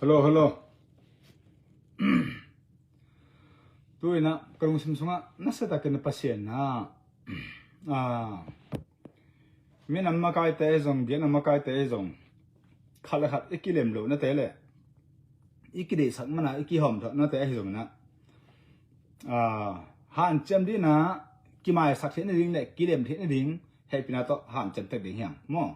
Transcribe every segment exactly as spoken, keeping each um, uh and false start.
Hello, hello. Tu-in ah ka lungsim sungah nasiatakin Pasian na, ah, minam makaite ahi zong, biakna makaite ahi zong, khat le khat i kilem lohnate le i kideihsak mana i kihawmthawhnate ahi zongin ah, ah, hanciam dihna, kimaisak theih nading le kilem theih nading hehpihna tawh hanciam tek ding hiam maw?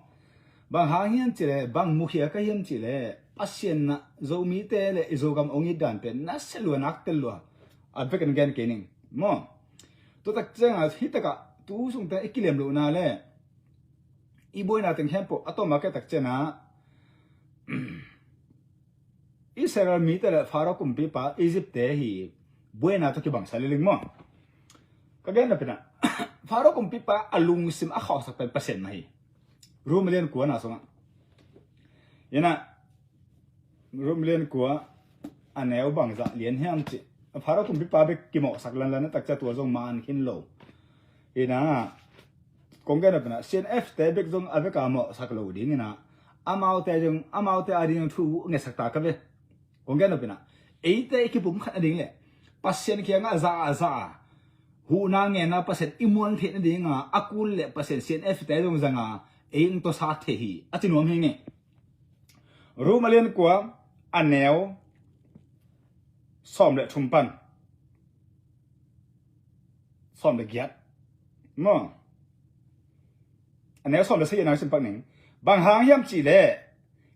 Bang hang hiam cihleh, bang mukhia ka hiam cihleh, Pasian na Zomite le i Zogam ong it dan pen nasia lua, nak tel lua. A vekin gen kei ning maw? Tua tak ciangah hih takah tu sungte i kilem lohna le i buaina teng khempeuh a tawm a kei tak ciangah Israel mite le Pharaoh kumpipa Egypt-te hi buaina tawh kibangsa liling maw? Ka gen na pinah Pharaoh kumpipa a lungsim a khauhsak pen Pasian mah hi. Rom a lian kua na sungah, inah Rom a lian kua a neu bangzah lian hiam cih, Pharaoh kumpipa bek kimawhsak lanlan a takcia tua zong man khin lo. Inah kong gen na pinah C N F-te bek zong a veka mawhsak lo ding inah amaute zong, amaute a ding zong thu ngetsak ta ka ve. Kong gen na pinah eite i kipumkhat nading le Pasian kiangah za a za a huhna ngenna Pasian i muan theih nadinga a kul le Pasian C N F-te zong zanga ei ong tawsat thei hi a ci nuam hi ngei. Rom a lian kua a neu sawm le thum pan sawm le giat maw? A neu sawm le sagih na sim pak ning. Bang hang hiam cihleh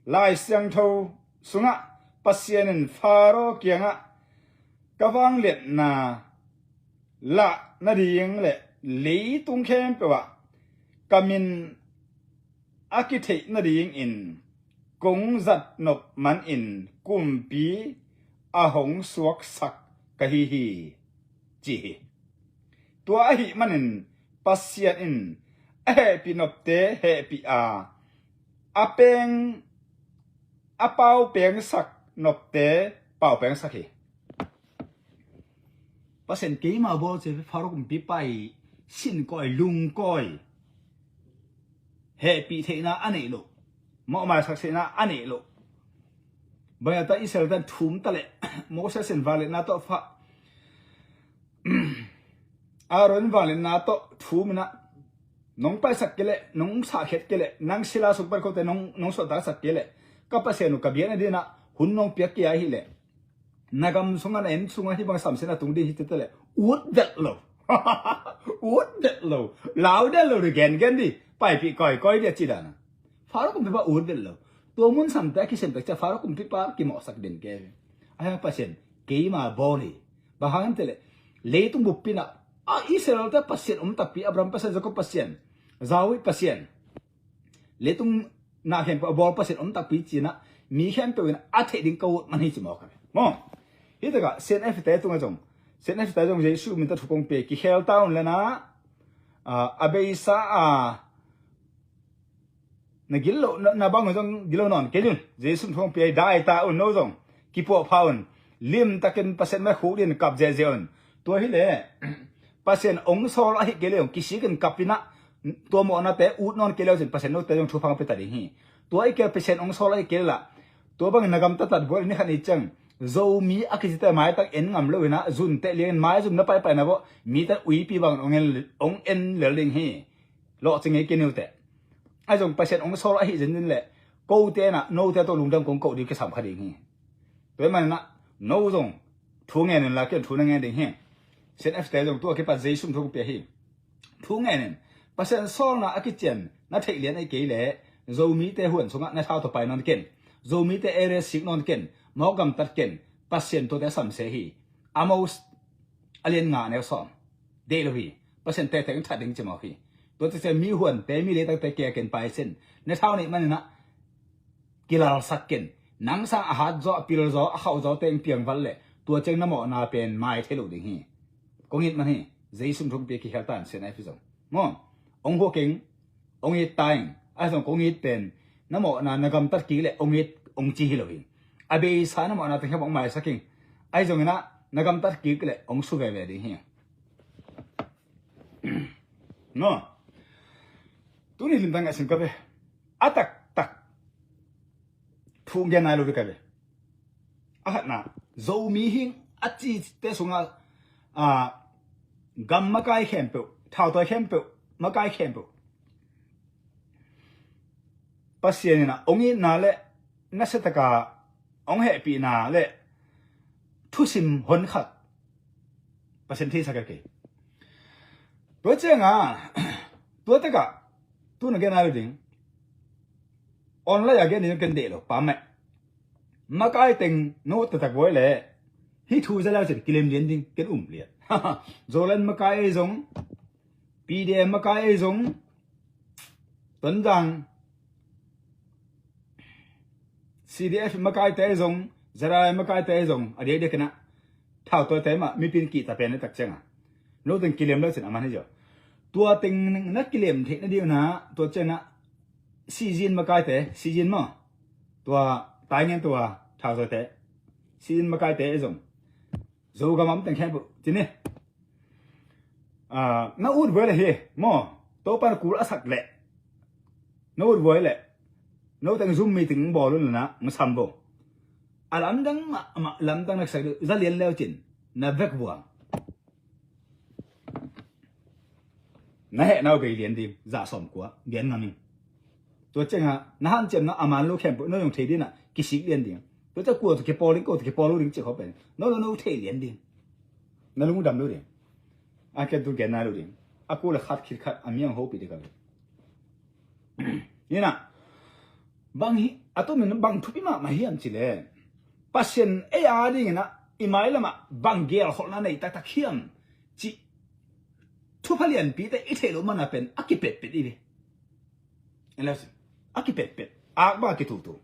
Lai Siangtho sungah Pasian in Pharaoh kiangah ka vangliatna lah nading le leitung khempeuh ah ka min a kitheih nadingin kong zat nop manin kumpi a hong suaksak ka hi hi, ci hi. Tua ahih manin Pasian in a hehpih nopte hehpih a, a peng, a pau pengsak nopte pau pengsak hi. Pasian keima bawl ci, Pharaoh kumpipa i sinkawi lungkawi, hehpih theihna a neih loh, mawhmaisak theihna a neih loh. Bang hiam ta Israel-te thum ta leh Moses in vangliatna tawh fa Aaron vangliatna tawh thum inah nong paisak kei leh, nong sahkhiat kei leh, nang sila sung pan kote nong, nong suahtaksak kei leh ka Pasian uh ka biakna dinah hun nong piak kei a hih leh na gam sungah, na inn sungah hih bang samsiatna tung ding hi ci ta leh ut delh lo. Ut delh lo. Lau delh lo dih, gengen dih. Paipih kawikawi dih a ci dan a. Pharaoh kumpipa ut delh lo. Tua mun samte a kisiam tak ciah Pharaoh kumpipa kimawhsak den kei. A hiang Pasian keima bawl hi. Bang hang hiam cihleh leitung bup pinah a Israel-te Pasian om takpi, Abraham Pasian, Jacob Pasian, Zau-ih Pasian, leitung na khempeuh a bawl Pasian om takpi cinah mi khempeuh in a theih ding ka ut man hi ci mawk a ve maw? Hih takah C N F-te tungah zong, C N F-te zong Jesu min tawh thu kong pia, kikhel ta un le na, a, a beisa a na gilo, na, na bang zong gilo nawn kei un. Jesu thu hong pia hi, dai ta un, no zong kipuahpha un. Limtakin Pasian mai khuk din kap ziahziah un. Tua hileh Pasian ong sawl ahih kei leh ong kisikin kap inah tua mawhnate ut nawn kei leh cin Pasian note zong thupha hong pia ta ding hi. Tua i kei Pasian ong sawl ahih kei leh lah tua bangin na gamtat buai ni khat ni ciang Zomi a kicite maitang en ngam lo inah zunte liangin maizum na paipaina bawh mite uipi bangin ong en, ong en lel ding hi. Lawhcing ngei kei ni uh teh. Ahi zong Pasian ong sawl ahi zenzen leh kote inah note tawh lungdam kong koh ding kisam kha ding hi. Tua ahih maninah no zong thu ngen in la, ken thu na ngen ding hi. C N F-te zong tua kipat Jesu thu pia hi. Thu ngen in. Pasian sawlna a kician na theih lian ahi kei leh Zomite huan sungah na thau tawh pai nawn ken. Zomite area sik nawn ken. Mawk gamtat ken. Pasian tuate samse hi. Amos a lian nga neu sawm. Deih lo hi. Pasian tektek in that ding ci mawk hi. Tua tektek mi huante, mi leitangte kia ken pai sin. Na thau neih maninah kilalsak ken. Nang sang a hat zaw, a pil zaw, a khauh zaw teng piangval leh tua ciang na mawhna pen mai thei lo ding hi. Kong it man hi. Jesu thungpi a kikhel tan sin a hi zong maw? Ong hua keng. Ong it ta ing. Ahi zong kong it pen na mawhna na gamtat kik leh ong it ong ci hi lo hi. A beisa na mawhna teng khempeuh ong maisak ing. Ahi zonginah na gamtat kik leh ong su veve ding hi. No. Tuni limtang a sim ka ve. A taktak thu gen nai lo ve ka ve. A khatna, Zomi hing a cite sungah, a, gam makai khempeuh, thautawi khempeuh, makai khempeuh Pasian in a hong itna le nasiataka hong hehpihna le thusim honkhat Pasian theisak a kei. Tua cianga, tua takah tuna gen a lo ding. Online a gen ding ken deh lo, pammaih. Makai teng no taktak voi le hih thu za lau cin kilem lian ding ken um lian. Zoland makai ei zong, P D M makai ei zong, Tonzang, C D F makaite ei zong, Zara makaite ei zong, a diakdiak kena thautawite mah mipin kihta pen a tak cianga no teng kilem lo cin a man hi zaw. Tua teng na kilem theih na ding na, tua cianga Sizin makaite, Sizin maw, tua taingen tua thautawite, Sizin makaite ei zong, Zogam a om teng khempeuh cin hi. Na ut voi le hi maw, Topan kul a sak leh na ut voi le no teng zum meeting bawl un lana na sam bo. A lamdang mahmah, lamdang na kisak deuh za lian leu cin na vek vuang. Na heh nau bei lian ding, za sawm kua gen ngam ing. Tua cianga na hanciam na a man lo khempeuh no zong thei dina kisik lian ding. Tua ciang kua tawh kipawl ding, kua tawh kipawl lo ding cih khawng pen no lo no thei lian ding. Na lungdam lo ding. A ken tu gen nai lo ding. A kua le khat khit khat a miang hopih ding ka lo. Ina bang hi a tumin bang thupi mahmah hiam cih le Pasian ei a dingin a i mailamah bang gelkholhna nei taktak hiam cih thupha lianpite i theih loh mana pen a kipetpet i ve. A kipetpet, ak bang a kituhtuh.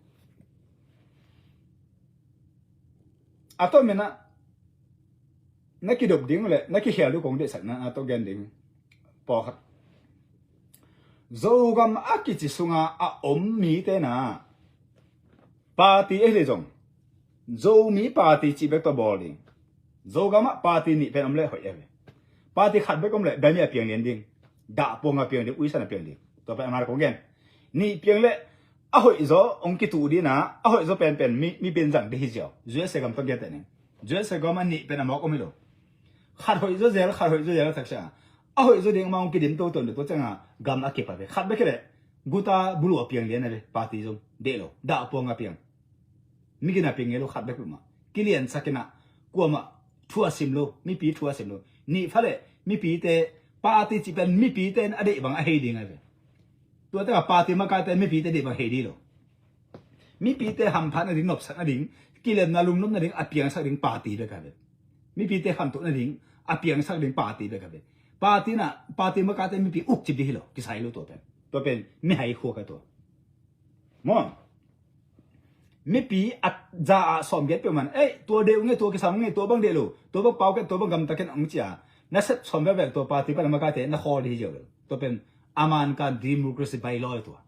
A tawh mena na kidop ding le na kikhel ding kong deihsakna a tawh gen ding. Pawlkhat Zogam a kici sunga a om mite na party ei le zong Zomi party cih bek tawh bawl ding. Zogamah party nih pen om le hoih e ve. Party khat bek om le bia mi a piang lian ding. Dah puang a piang ding, uisan a piang ding. Tua pen a man kong gen. Nih piang le a hoih zaw hong kituh dina, a hoih zaw penpen mi, mi benzang ding hi ziau. U S A gam tawh gen teh ning. U S A gam a nih pen a mawk om hi lo. Khat hoih zaw zel, khat hoih zaw zel a taksa. A hoih zaw ding amah hong kidim toto ding tua cianga gam a kipa ve. Khat bek hi le guta bulu a piang lian a ve. Party zong deh lo. Dah puang a piang. Mi gina piang ngei lo khat bek mah. Kiliansak ina kuamah thu a sim lo, mipi thu a sim lo. Nih pha le mipite party cih pen mipite in a deih bang a hei ding a ve. Tua taka party makaite mipite deih bang hei ding lo. Mipite hamphat nading, nopsak nading, kilemna lungnop nading a piangsak ding party bek a ve. Mipite khantoh nading a piangsak ding party bek a ve. Party na, party makaite mipi ukcip ding hi lo, kisai lo tua pen. Tua pen mihai khua ka tua. Maw? Mipi a za a sawm giat peuh man, ei, tua deuh nge, tua kisam nge, tua bang deh lo, tua bang pau ken, tua bang gamta ken hong cia. Na sep sawm vekvek tua party pan a makaite na khawl ding hi ziau lo. Tua pen a man kan democracy bylaw tua.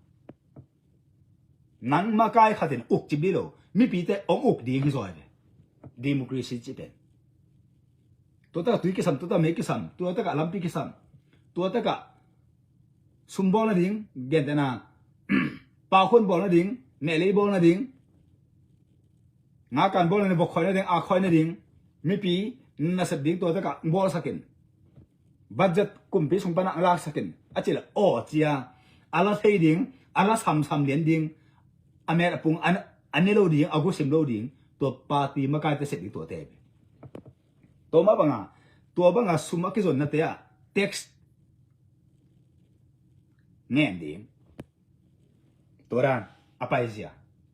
Nang makai khatin ukcip ding lo, mipite hong uk ding hi zaw ve. Democracy cih pen. Tua taka tui kisam, tua taka mei kisam, tua taka lampi kisam, tua taka sum bawl nading, gentehna paukhuan bawl nading, nehlei bawl nading, ngakan bawl nading, vok khoi nading, ak khoi nading, mipi nasep ding tua taka bawlsakin. Budget kumpi sung pana laksakin. A cila aw cia a la thei ding, a la samsam lian ding, a met a pung a ne lo ding, a gusim lo ding, tua party makaite sep ding tuate. Tua mah banga, tua banga sum a kizonnate ah tax ngen ding. Tua dan a paizia,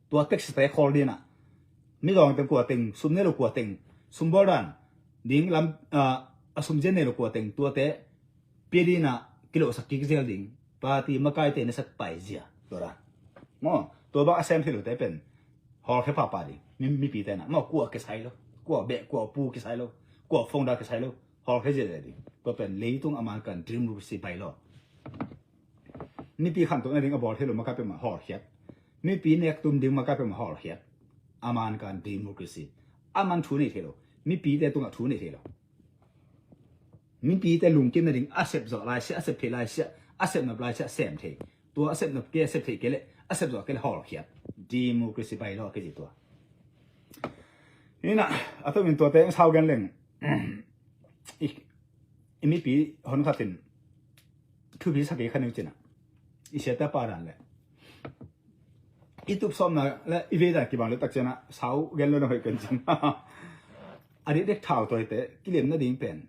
tua tax te khawl dina. Midawng teng kua teng, sum nei lo kua teng, sum bawl dan ding lam, a sum zian nei lo kua teng, tuate pia dina kilohsak kik zel ding. Party makaite nasak paizia. Tua dan maw, tua bang a sem thei lote pen hawlkhia pahpah ding. Mi, mipite na maw, kua kisai lo, kua beh, kua pu kisai lo, kua founder kisai lo, hawlkhia ziazia ding. Tua pen leitung a man kan democracy bylaw. Mipi khantoh nading a bawl thei lo makai peuhmah hawlkhiat. Mipi nektum ding makai peuhmah hawlkhiat. A man kan democracy. A man thu nei thei lo. Mipite tungah thu nei thei lo. Mipite lungkim nading a sep zawh laisiah, a sep theih laisiah, a sep nop laisiah sem thei. Tua a sep nop kei, a sep theih kei le a sep zawh kei le hawlkhiat. Democracy bylaw a kici tua. Ina, a tumin tuate ang sau gen leng. I, i mipi hon khatin thupi saki khan u cina. I siate pa dan le i tup sawmna le i vei dan kibang le tak cina sau gen lo na hoih kan cin. A dik dek thau toite kilemna ding pen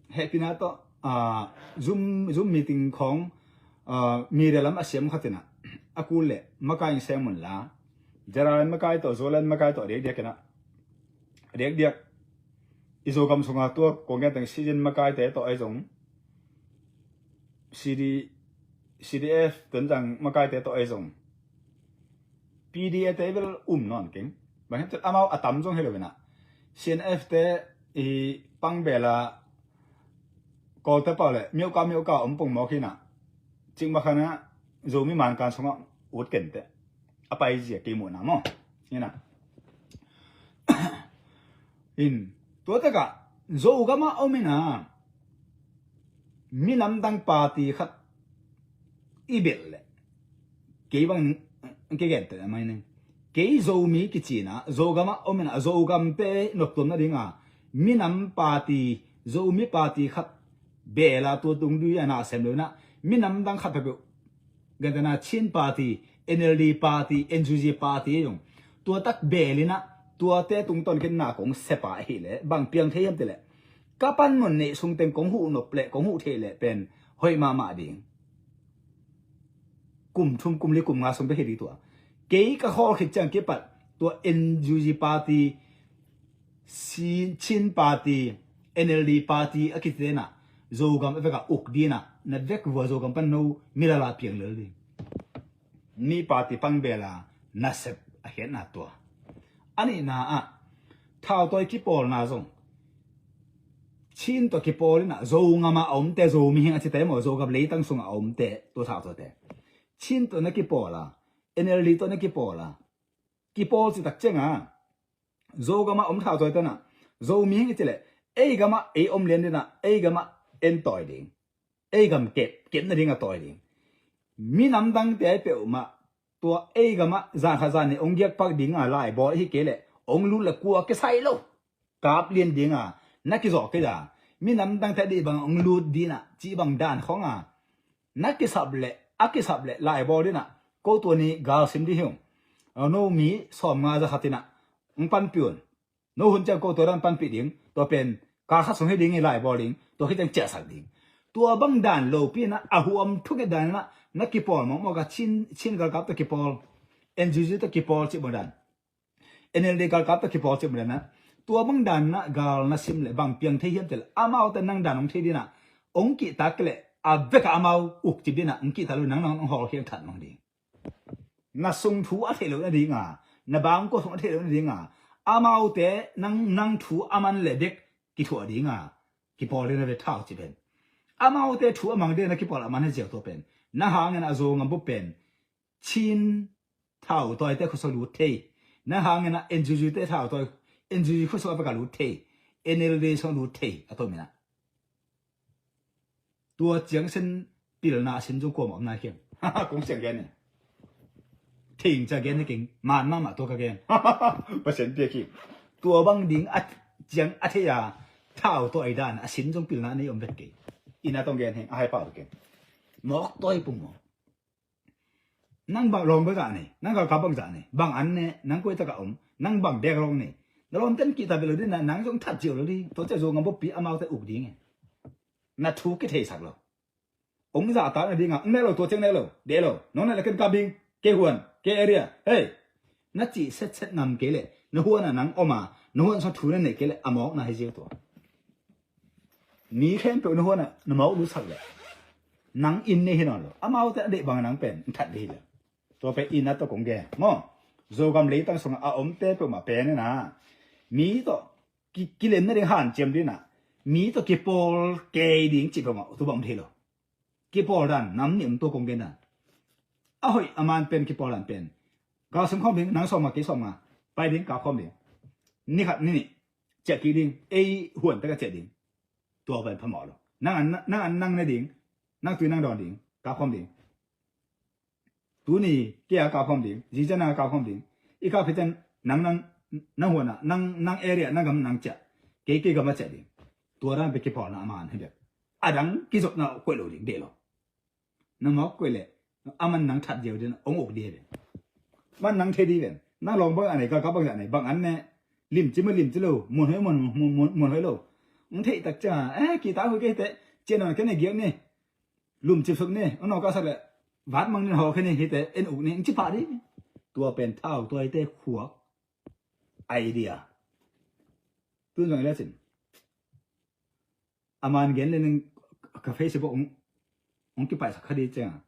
hehpina tawh, ah, Zoom, Zoom meeting khawng, ah, media lam a siam khatina a kul le makai in sem un la. Jeralan makai tawh, Zolan makai tawh a diakdiak kina a diakdiak i Zogam sunga tua kong gen teng Sijen makaite tawh ahi zong, C D, C D F tuan zang makaite tawh ahi zong, P D A te bel um nawn keng. Bang hiam cin amau a tam zong hi lo ina, C N F te i pangbela Kawlte pau le miuka miuka om pong mawk hina, cikmakhana Zomi mankan sunga ut kente a paizia kei muhna maw? Ina, in, tua taka Zogama om ina minam dang party khat i belh le kei bang kei gente mai ning. Kei Zomi kicina Zogama om ina Zogamte noptuam nadinga minam party, Zomi party khat bela tua tungdui a na sem lo ina minam dang khat pepeuh gentena Chin party, N L D party, N U G party zong tua tak bel ina tuate tungtawn kei na kong sepa ahi le bang piang thei hiam ti le ka panmun neih sung teng kong huh nop le kong huh thei le pen hoih mahmah ding. Kum thum, kum li, kum nga sung bek hi ding tua. Kei ka khawl khit ciang kipat tua N U G party, Chin party, N L D party a kitena Zogam a veka uk dina na vek vua Zogam pan no milala piang lel ding. Mi party pangbela nasep a khiatna tua. A nihna ah thautawi kipawlna zong Chin tawh kipawl ina Zogama a omte, Zo mihing a cite maw, Zogam leitang sunga a omte tua thautawite Chin tawh na kipawla, N L D tawh na kipawla, kipawl citak cianga Zogama om thautawitena Zo mihing i cile ei gama ei om lian dina ei gama en tawi ding. Ei gam kep, kepna dinga tawi ding. Minam dangte ai peuhmah tua ei gamah zan khat zan nih ong giakpak dinga laibawl ahi kei leh ong lut le kua kisai lo. Kap lian dinga na kizawh kei da. Minam dangte a deih banga ong lut dina cih bang dan khawnga na kisap leh a kisap leh laibawl dina ko tua ni galsim ding hi ung. No mi sawm nga za khat ina ong panpih un. No hun ciang ko tua dan panpih ding, tua pen kal khat sung hi ding i laibawl ding, tua khit ciang ciahsak ding. Tua bang dan lopi na a huam thunget dan na na kipawl mawkmawk a Chin, Chin galkap tawh kipawl, N U G tawh kipawl cih bang dan, N L D galkap tawh kipawl cih bang dan na tua bang dan na gal na sim le bang piang thei hiam cih le amaute nang dan hong thei dina hong kihtak le a veka amau ukcip dina hong kihtak lo nang nang hong hawlkhiang that mang ding. Na sung thu a theih loh nadinga, na bangkua sung a theih loh nadinga amaute nang, nang thu a man le bek kithuah dinga kipawl ding na ve thau ci pen. Amaute thu a mang ding na kipawl a man he ziau tua pen. Na hangin a zo ngam bup pen Chin thautawite khuasung lut thei. Na hangin a N U G te thautawi, N U G khuasung a peka lut thei. N L D sung lut thei a tomin a tua ciang sin pilna a sin zong kuamah om nai khiang. Kong siang gen e. Thei ing cia gen e keng man mahmah tua ka gen. Pasian piak hi. Tua bang ding a ciang a thei a thau tua ai dan a sin zong pilna nei om vet kei. Ina tong gen heng a hai pau keng. Mawk tawi pung maw? Nang bang lawm bang zah nei, nang galkap bang zah nei, bang an ne, nang koi taka om, nang bang bek lawng nei. Na lawm ten kihta belo dina nang zong that ziau lo ding. Tua cia zo ngam boppi amaute uk ding e. Na thu kitheisak lo. Ong zahtak na dinga ong nek lo, tua ciang nek lo, deh lo. Nong nek lo ken kap ding, kei huan, kei area. Hei, na cih setset ngam kei leh na huana nang oma, na huan sung thu na neih kei leh a mawkna hi ziau tua. Mi khempeuh na huana na mawk lutsak leh nang inn nei hi nawn lo. Amaute a deih banga nang pen that dih hi lo. Tua pen inn a tawh kong gen maw? Zogam leitang sunga a omte peuhmah pen ina mi tawh ki, kilemna ding hanciam dina mi tawh kipawl kei ding cih peuhmah tu bang om thei lo. Kipawl dan nam nih om tua kong gen dan. A hoih a man pen kipawl dan pen galsim khawm ding, nang sawm nga kei sawm nga pai ding, kap khawm ding. Ni khat ni nih ciah kik ding, ei huan taka ciah ding. Tua pen phamawh lo. Nang an, nang an nang ne ding, nang tui nang dawn ding, kap khawm ding. Tuni kei a kap khawm ding, zica nang a kap khawm ding. I kap khit ciang nang nang nang huan ah, nang, nang area, nang gam nang ciah, kei, kei gam a ciah ding. Tua dan pen kipawlna a man hi bek. A dang kizopna koih lo ding, deih lo. Na mawk koih leh a man nang that ziau ding, hong uk ding hi bek. Man nang thei ding hi bek. Nang lawng bang a nei, galkap bang a nei, bang an ne, limci maw limci lo, muanhuai maw muanhuai lo. Hong theih tak ciang a, eh, kihtak hu kei teh, cian nawn kei ne, giak ne, lumcip suk ne, hong nawk a sak leh vat mang ne, haw kei ne, hi teh, en uk ne, hong ci pah ding. Tua pen thau tuaite khuak idea. Tun zong i le cin a man gen le ning, ka Facebook hong, hong kipaihsak kha ding ciang a,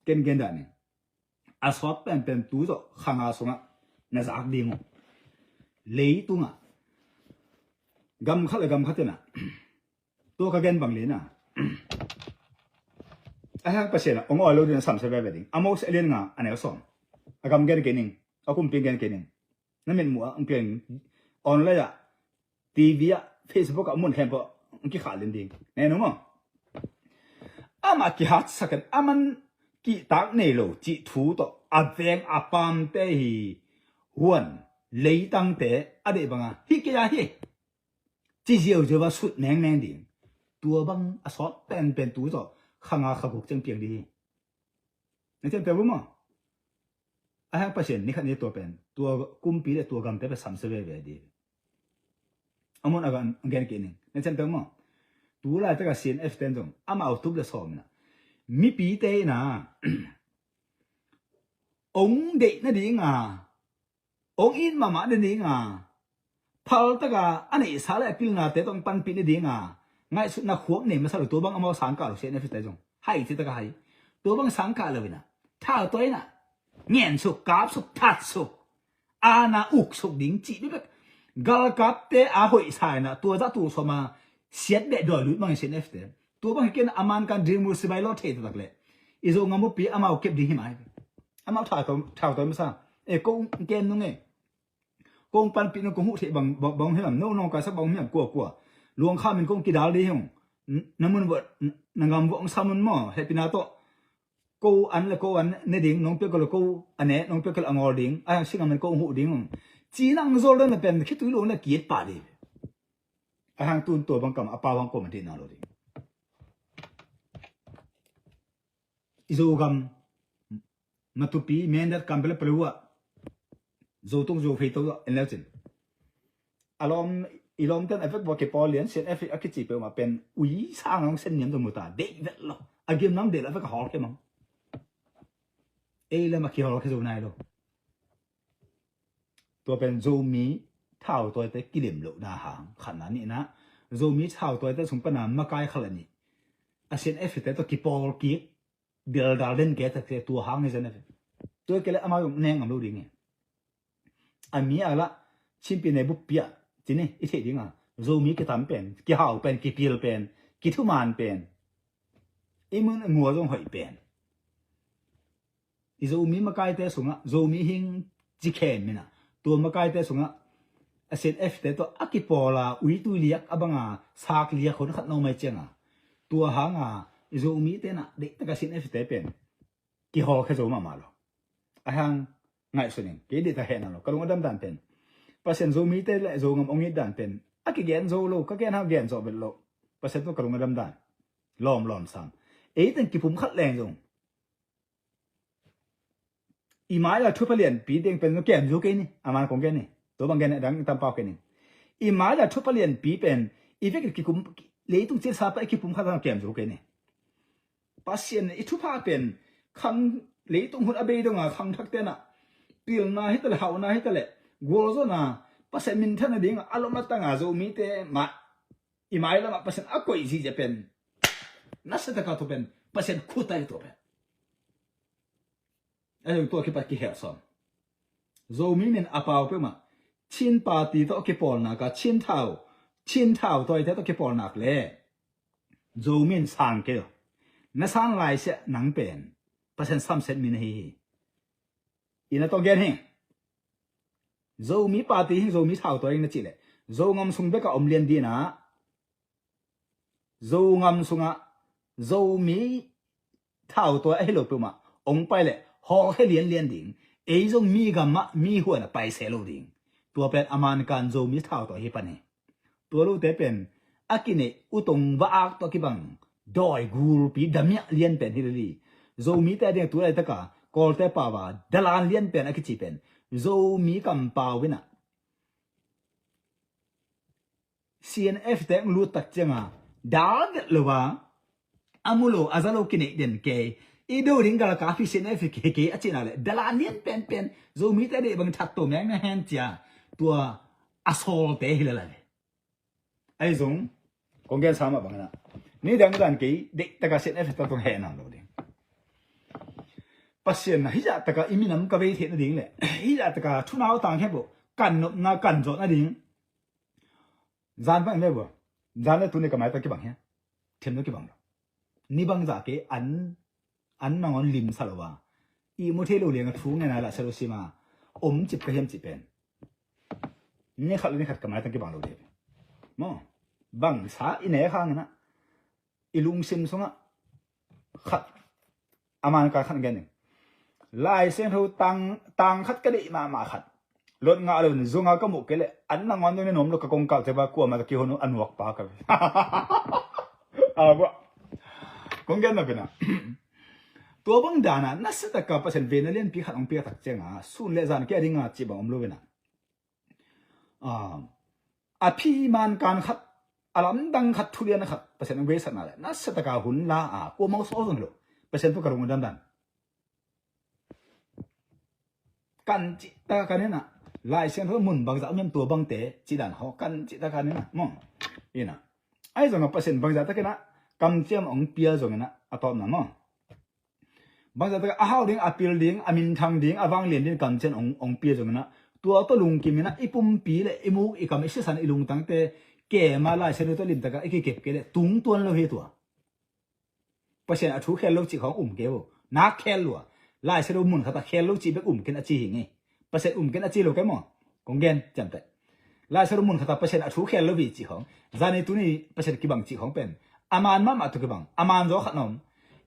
ken gen dah ning. A sawt penpen tu zawh kha nga sungah na zak ding uh. Leitungah gam khat le gam khat in ah, tua ka gen bang lian a, a hang Pasian ah hong awi lo ding, a samsia veve ding. Amos a lian nga, a neu sawm. A gam gen kei ning, a kumpi gen kei ning. Na mitmuh ah hong piang, online ah, TV ah, Facebook ah, mun khempeuh ah hong kikhah lian ding. Ne nung aw. Amah kihatsak in, a man kihtak nei lo cih thu tawh a veng a pamte hi. Huan, leitangte a deih banga hi kei a hi, ci ziauziau a sut mengmeng ding. Tua bang a sawt penpen tu zawh kha nga kha guk ciang piang ding hi. Na ciamteh uh maw? A hang Pasian ni khat ni tua pen, tua kumpi le tua gamte pen samsia veve ding. A mun a gen kei ning. Na ciamteh uh maw? Tu laitak a CNF ten zong amau tup le sawm in ah, mipite in ah hong deih nading a, hong it mahmah nading a, phaltak a a neihsa le a pilnate tawh hong panpih nading a ngaihsutna khuak nei masa lo. Tua bang amau sang kah lo, CNF te zong hai citak a hai. Tua bang sang kah lo in ah, thau tuai in ah, ngensuk, kapsuk, thatsuk, aana uksuk ding cih bek. Galkapte a hoihsa in ah, tua zah tul sawm a siat beh dawi lut bang hi CNF te. Tua bang hi kei in ah, a man kan ding mu sibai lawt thei taktak leh i Zogam bupi amau kep ding hi mai. Amau thau tuai, thau tuai masa. E, ko kem nung e. Kong panpih nung, kong huh theih bang, bang, bang hiam, no, no, ka sa bang hiam, kua, kua. Luang kha min kong kidal ding hiam. N-, na mun vot, n-, na gam vot ang sa mun maw, hehpihna tawh. Ko an le ko an ne ding, nong piak ko le ko a ne, nong piak ko le a ngawl ding. A hang singa min kong huh ding. Ci nang zol dan le pen, khitui luang le kiet pah ding. A hang tun tua bang kam, a pau hang ko man ding na lo ding. I Zogam, Matupi, Mindat, Kanpetlet, Paletwa, Zotung, Zophei to en leu cin. A lawm, i lawmten a vek vua kipawl lian, CNF a kici peuhmah pen ui sang hong sen niam tawh mu ta, deih vet lo. A gimnam deih lo, a vek a hawl kei mang. Ei lam a kihawl kei zo nai lo. Tua pen Zomi thautawite kilem lohna hang khatna, nihna, Zomi thautawite sung pana makai khat le nih a CNF te tawh kipawl kik, dildal den kei takte tua hang hi CNF. Tua kei le amau zong neng ngam lo ding hi. A mi a lah, Chinpi nei buppi ah, cini i theih ding a, Zomi kitam pen, kihau pen, kipil pen, kithuman pen, i mun i mua zong hoih pen. I Zomi makaite sungah, Zomi hing ci khem in ah, tua makaite sungah a CNF te tawh a kipawl a, uitui liak a banga, sak liak hon khat na om mai cianga, tua hanga i Zomi tenah deihtak a CNF te pen kihawlkhia zo mahmah lo. A hang ngaihsun in, kei deihtak hehna lo, ka lung a damdan pen, Pasian Zomite le Zogam hong it dan pen a kigen zo lo, ka gen hang gen zawh vet lo. Pasian tawh ka lung a damdan, lawmlawm sam. Ei teng kipum khat leng zong i mai a thupha lianpi ding pen kem zo kei ni, a man kong gen ni. Tua bang gen a dang tam pau kei ni. I mai a thupha lianpi pen i vek kikum, leitung cilsa pa i kipum khat a kem zo kei ni. Pasian i thupha pen khang, leitung hun a bei donga khangthak tenah pilna hitaleh, hauhna hitaleh, gualzawhna, Pasian minthanna dinga a lom a tanga Zomite mah i mailamah Pasian a koih zihziah pen, nasia taka tua pen Pasian khut ahi tua pen. A zong tua kipat kihel sawm. Zomi min a pau peuhmah Chin party tawh kipawlnak a, Chin thau, Chin thautawite tawh kipawlnak le Zomi in sang kei lo. Na sang laisiah nang pen Pasian samsiat mi na hi hi. I na tawh gen hi. Zomi party hi, Zomi thautuai hi na cih leh Zogam sung bek a om lian dinah, Zogam sungah Zomi thautuai ahi lo peuhmah hong pai leh hawlkhia lianlian ding, Ei zong mi gamah mi huanah paiseh lo ding. Tua pen a mankan Zomi thau tawh hi pan hi. Tua lote pen a kineih utong va-ak tawh kibang dawi gulpi damiah lian pen hi lel hi. Zomite a dingah tu laitaka Kawlte pau a dalan lian pen a kici pen Zomi kampau inah C N F te hong lut tak cianga dal gelh lo a, a mu lo a za lo kineih den kei, i do ding galkap hi C N F kei kei a cihna le dalan lian penpen Zomite deih bang that to meng na hen cia tua a sawlte hi lel a ve. Ahi zong kong gen sa mah bangin ah ni dang dan kei deihtaka C N F ta tong heh nam lo ding. Pasian na hizah taka i minam ka vei theih nading le hizah taka thunau tang hep lo kan nopna kan zawh nading. Zan bang le bua. Zan le tuni ka maitang kibang hia. Thim no kibang lo. Ni bang zah kei an an nangawn limsa lo a, ihmu thei lo lianga thu ngen a lah sa lo sima om cip ka hiam cih pen ni khat le ni khat ka maitang kibang lo dih. Maw, bangsa i nek hangin ah i lungsim sungah khat a man ka khat gen ding. Lai Siangtho tang, tang khat ka deih mahmah khat. Lot ngah lo in zunga ka muh kei leh an nangawn dong ne nuam lo ka kongkal te ba kuamah ta kihon uh a nuak pa ka ve. A bua kong gen na pina. Tua bang dana na setaka Pasian vena lianpi khat hong piak tak cianga sun le zan kia dinga cih bang om lo vena. A phi man kan khat, a lamdang khat, thulian khat Pasian hong veisakna le na setaka hun la a kuamah sawl zong lo. Pasian tu ka rung dandan. Kan cih taka kan inah Lai Siangtho mun bangzah om hiam tua bangte cih dan haw kan cih taka kan inah maw. Inah ahi zongah Pasian bangzah takinah kamciam hong pia zonginah a tawpna maw. Bangzah taka a hau ding, a pil ding, a minthang ding, a vanglian ding kamciam hong, hong pia zonginah tua tawh lungkiminah i pumpi le i muk i kam i sisan i lungtangte kema Lai Siangtho tawh limtaka i kikep kei le tungtuan lo hi tua. Pasian a thu khel lo cih khawng um kei uh. Nak khel lua. Lai Siangtho mun khata khel lo cih bek um ken a ci hi ngei. Pasian um ken a ci lo kei maw. Kong gen ciamteh. Lai Siangtho mun khata Pasian a thu khel lo hi cih khawng. Zani tuni Pasian kibang cih khawng pen a man mahmah tu kibang. A man zaw khat na om.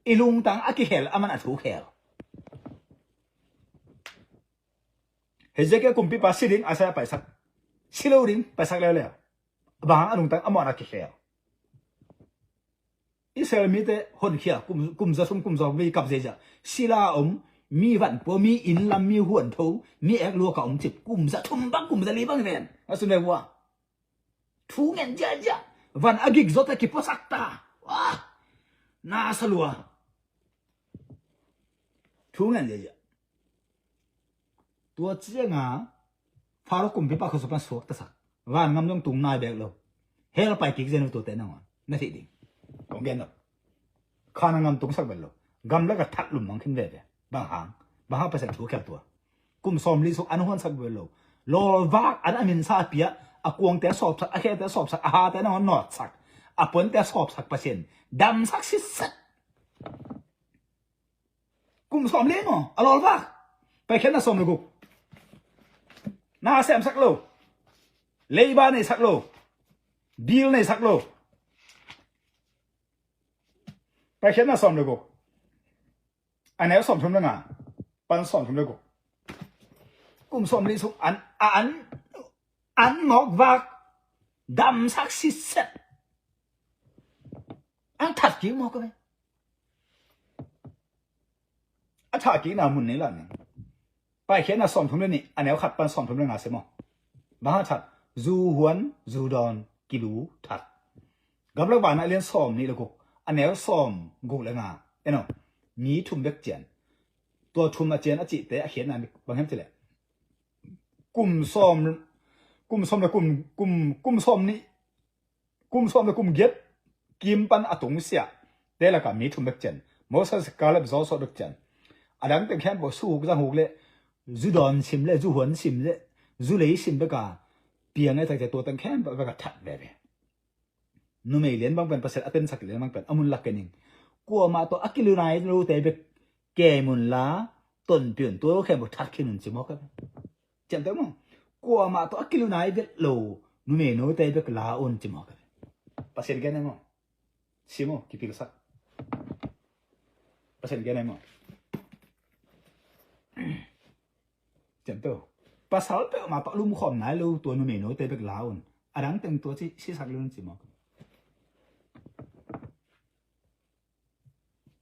I lungtang a kikhel a man a thu khel. Hezekiah kumpipa si ding a sai a paisak. Si lo ding paisak leuleu. Bang a lungtang a mawhna kikhel. Israel mite honkhia kum, kum za thum kum za thum vei kap zeizia sila om mi vanpua mi innlam mi huantho mi ek luaka om cip kum za thum bang kum za li bang ven a sun ve vua. Thu ngen ziazia van a gik zawte kipuasak ta. Wah, na sa lua. Thu ngen ziazia. Tua cianga Pharaoh kumpipa khuasuak pan suaktasak. Van ngam zong tung nai bek lo. Hell pai kik zen uh tuate nangawn na theih ding. Kong gen lo. Khan a ngam tungsak bel lo. Gamlak a that lum mang khin veve. Bang hang, bang hang Pasian thu khel tua. Kum sawmli suk an huansak bel lo. Lawlvak an a minsa a pia a kuangte a sawpsak, a khete a sawpsak, a hate nangawn nawtsak, a puante a sawpsak Pasian damsak sitset. Kum sawmli maw a lawlvak. Paikhiatna sawm le guk. Na semsak lo. Leiba neisak lo. Bil neisak lo. Paikhiatna sawm le guk. A neu sawmthum le nga pan sawmthum le guk. Kum sawmli suk an, a an, an nawkvak damsak sitset. An that kik mawk a ve. A thah kikna mun nei lah ning. Paikhiatna sawmthum le nih a neu khat pan sawmthum le nga se maw. Bang hang that? Zu huan, zu dawn, kilu, that. Gamlak vana a lian sawm nih le guk a neu sawm guk le nga. Eno, mi thum bek cian. Tua thum a cian a cihte a khiatna bang hiam cileh? Kum sawm, kum sawm le kum, kum, kum sawm nih, kum sawm le kum giat kim pan a tungsiah te laka mi thum bek cian. Moses, Caleb, Joshua bek cian. A dangte khempeuh suhuk zanghuk le zu dawn sim le zu huan sim le zu lei sim beka piang e takte tua teng khempeuh beka that veve. Numei lian bang pen Pasian a tensak lian bang pen a mun lak kening. Kuamah tawh a kilunai lote bek kem unla tonpih un, tua lo khempeuh that khin un ci mawk a ve. Ciamteh maw? Kuamah tawh a kilunai vet lo numei note bek la un ci mawk a ve. Pasian gen e maw? Si maw? Kipilsak. Pasian gen e maw? To. Pasal peuhmah tawh lumkhawm nai lo tua numei note bek la un. A dang teng tua ci, sisak lo un ci mawk.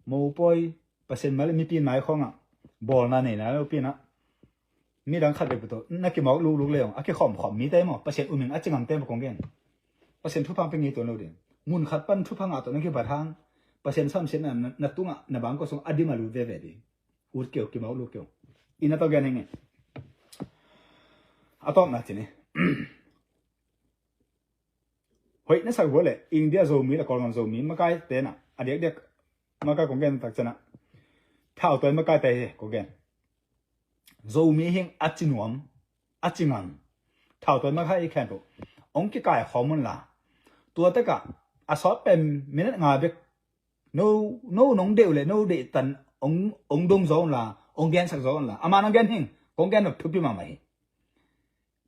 Mopawi, Pasian mai le mipi mai khawngah bawlna nei nai lo pi-in ah, midang khat bek tawh na kimawk lukluk le hong a kikhawmkhawm mite maw, Pasian um ing a ci ngamte maw kong gen. Pasian thupha pia ngei tuan lo ding. Mun khat pan thupha ngah tawh na kibat hang, Pasian samsiatna na, na tungah, na bangkua sungah a dim a lut veve ding. Ut kei uh, kimawk luk kei uh. Ina tawh gen hi ing e. A tawpna ci ni. Hoih na sak uh le India Zomi le Kawlgam Zomi makai tenah a diakdiak makai kong gen tak ciangah, thautawi makai te hi kong gen. Zomi hi ing a ci nuam, a ci ngang. Thautawi makai i khempeuh hong kikai khawm un la, tua tekah a sawt pen minute nga bek no, no nong deih uh le no deih tan hong, hong dong zaw un la, hong gensak zaw un la. Ama nong gen hi ing, kong gen nop thupi mahmah hi.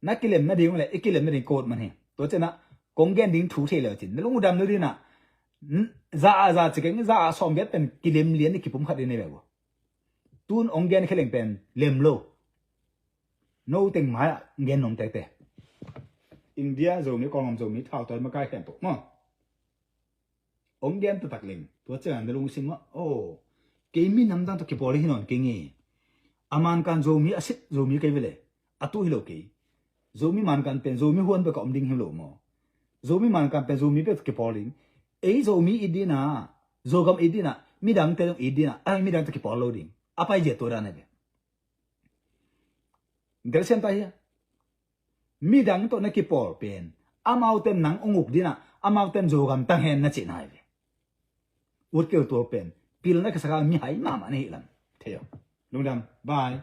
Na kilem nading uh le i kilem nading kawt man hi. Tua ciangah kong gen ding thu thei le uh cin na lung uh dam lo ding ah, za ah za ci keng, za ah sawm giat pen kilem lian i kipum khat ding nei ve uh. Tun hong gen kheleng pen lem lo. No teng mai ah gen nuam tektek. India Zomi, Kawlgam Zomi, thautawi makai khempeuh maw, hong gen taktak leng tua ciangah na lungsim ah, aw, kei minam dang tawh kipawl hi nawn keng e. A mankan Zomi a sit Zomi kei ve le, a tu hi lo kei. Zomi mankan pen Zomi huan bek a om ding hi lo maw. Zomi mankan pen Zomi bek tawh kipawl ding. Ei Zomi it ding ah, Zogam it ding ah, midangte zong it ding ah, a midang tawh kipawl lo ding. A pai zia tua dan a ve. Delsiam ta hia? Midang tawh na kipawl pen amaute'n nang hong uk ding ah, amaute'n Zogam tang hen na cihna hi ve. Ut kei uh, tua pen pilna kisaka mihai mahmah na hih lam. Thei aw. Lungdam. Bye.